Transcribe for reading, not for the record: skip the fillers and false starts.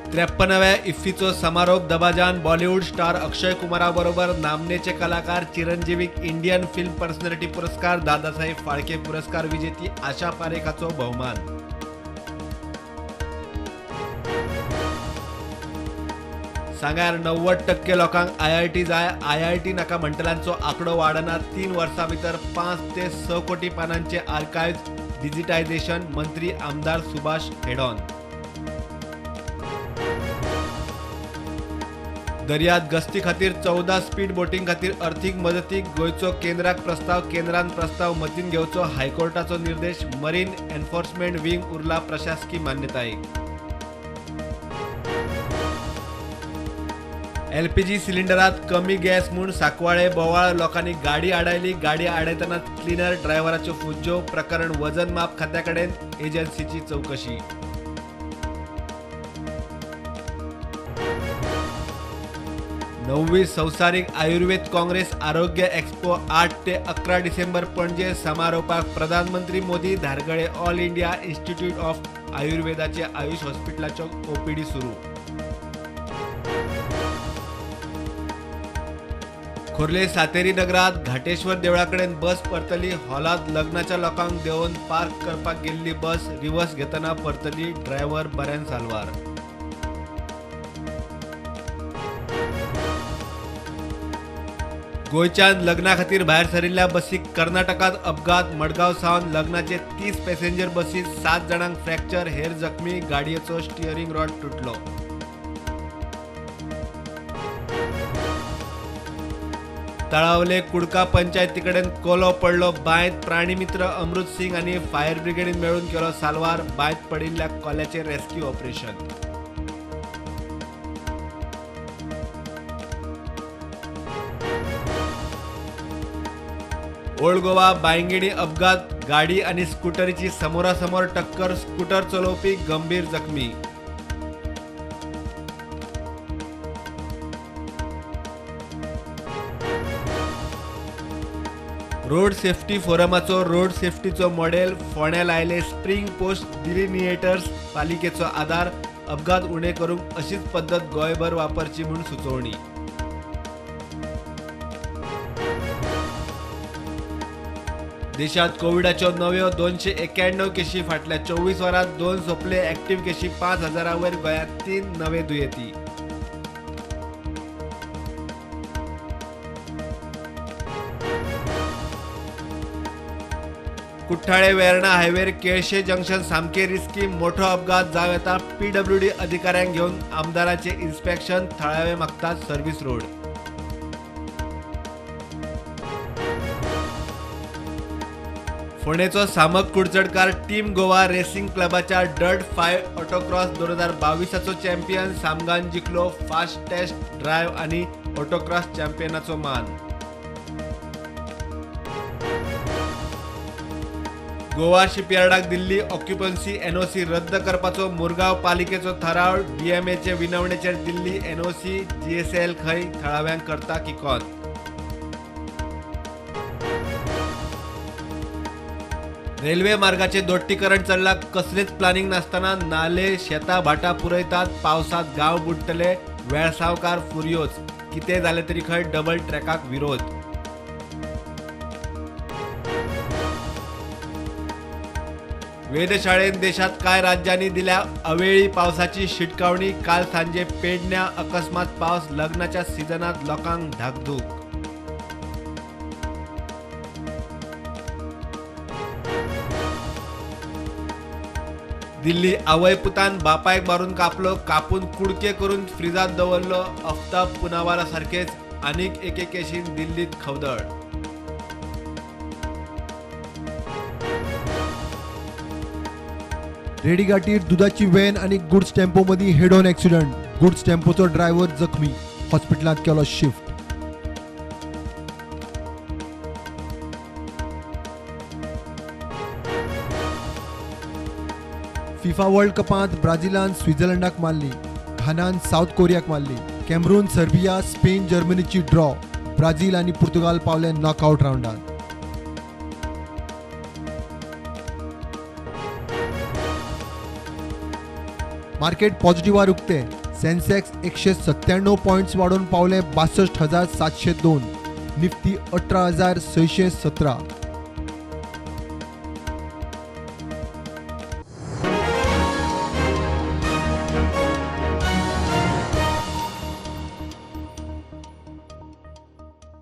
53व्या इफ्फीचो समारोप दबाजान बॉलिवूड स्टार अक्षय कुमारा बरोबर नामनेचे कलाकार चिरंजीवीक इंडियन फिल्म पर्सनॅलिटी पुरस्कार, दादासाहेब फाळके पुरस्कार विजेती आशा पारेखाचो भोवमान। सांग्यार 90% लोकांक आयआयटी जाय, आयआयटी नाका म्हणटल्यांचो आंकडो वाडना। 3 वर्सां भितर 5 ते 6 कोटी पानांचे आर्काइव्ह डिजिटायझेशन, मंत्री आमदार सुभाष हेडॉन। दर्यात गस्ती खातीर 14 स्पीड बोटीं खातीर अर्थीक मदतीक गोंयचो केंद्राक प्रस्ताव, केंद्रान प्रस्ताव मतीन घेवचो हायकोर्टाचो निर्देश। मरीन एन्फोर्समेंट विंग उरला प्रशासकी मान्यतायेक। एलपीजी सिलिंडरात कमी गॅस म्हूण सांकवाळे बोवाळ, लोकांनी गाडी आडायली। गाडी आडायतना क्लिनर ड्रायव्हराच्यो फुज्ज्यो, प्रकरण वजन माप खात्या कडेन, एजन्सीची चवकशी। 9वी संवसारीक आयुर्वेद काँग्रेस आरोग्य एक्स्पो 8 ते 11 डिसेंबर पणजे, समारोपाक प्रधानमंत्री Modi. Dhargale all India institute of आयुर्वेदाचे आयुष हॉस्पिटलाचो ओपीडी सुरू। खोर्ले सातेरी नगरात घाटेश्वर देवळाकडेन बस परतली। हॉलात लग्नाच्या लोकांक देंवोवन पार्क करपाक गेल्ली बस रिवर्स घेतना परतली, ड्रायव्हर बऱ्यान साल्वार। गोंयच्यान लग्ना खातीर भायर सरिल्ल्या बसीक कर्नाटकात अपघात। मडगांव सावन लग्नाचे 30 पॅसेंजर बसीत 7 जाणांक फ्रॅक्चर, हेर जखमी। गाडयेचो स्टियरिंग रॉड तुटलो। तळावले कुडका पंचायतीकडेन कोलो पडलो बांयत। प्राणीमित्र अमृत सिंग आनी फायर ब्रिगेडीन मेळून केलो साल्वार। बांयत पडिल्ल्या कोल्याचें rescue operation. Old Goa Bainguinim अपघात, गाडी आनी स्कुटरीची समोरासमोर टक्कर, स्कुटर चलोवपी गंभीर जखमी। रोड सेफ्टी फोरमाचो रोड सेफ्टीचो मॉडेल, फोंड्या लायले स्प्रिंग पोस्ट डिलिनिएटर्स, पालिकेचो आदार। अपघात उणे करूंक अशीच पद्दत गोंयभर वापरची म्हूण सुचोवणी। देशात कोविडाच्यो नव्यो 291 केशी, फाटल्या 24 वरांत 2 सोंपले। ऍक्टिव्ह केशी 5000 वयर, गोंयांत 3 नवे दुयेंती। कुठ्ठाळे वेर्णा हायवेर केळशे जंक्शन सामके रिस्की, मोठो अपघात जावं येता। पीडब्ल्यूडी अधिकाऱ्यांक घेवन आमदाराचें इन्स्पेक्शन, थळावे मागतात सर्व्हिस रोड। फोंडेचो सामक कुडचडकार टीम गोवा रेसिंग क्लबाच्या डर्ट 5 ऑटोक्रॉस 2022चो चॅम्पियन सामगान जिखलो फास्टेस्ट ड्रायव्ह आनी ऑटोक्रॉस चॅम्पियनाचो मान। गोवा शिपयार्डाक दिल्ली ऑक्युपन्सी एनओसी रद्द करपाचो मुरगांव पालिकेचो थाराव। डीएमएचे विनवणेचेर दिल्ली एनओसी, जीएसएल खंय थळाव्यांक करता किकोत। रेल्वे मार्गाचे दोट्टीकरण चल्ला, कसलेच प्लानिंग नासतना नाले शेतां भाटां पुरयतात। पावसात गांव बुडटले, वेळसांवकार फुरयोच, कितें जालें तरी खंय डबल ट्रॅकाक विरोध। वेधशाळेन देशात कांय राज्यांनी दिल्या अवेळी पावसाची शिटकावणी। काल सांजे पेडण्या अकस्मात पावस, लग्नाच्या सिजनात लोकांक धाकधूक। दिल्ली आवय पुतान बापायक मारून कापलो, कापून कुडके करून फ्रिजात दवरलो। अफ्ताब पुनावाला सारकेच आनीक एके केशीन दिल्लीत खवदळ। रेडीघाटीर दुधाची व्हॅन आनी गुड्स टेम्पो मदीं हेड ऑन एक्सिडंट, गुड्स टेम्पोचो ड्रायव्हर जखमी, हॉस्पिटलांत केलो शिफ्ट। फिफा वर्ल्ड कपांत ब्राझिलान स्वित्झर्लंडाक मारली, घानान सावथ कोरियाक मारली, कॅमरून सर्बिया स्पेन जर्मनीची ड्रॉ, ब्राझील आनी पुर्तुगाल पावले नॉकआउट रावंडांत। मार्केट पॉझिटिव्हार उक्ते. सेन्सेक्स 197 पॉयंट्स वाडोवन पावले 62,702, निफ्टी 18,617.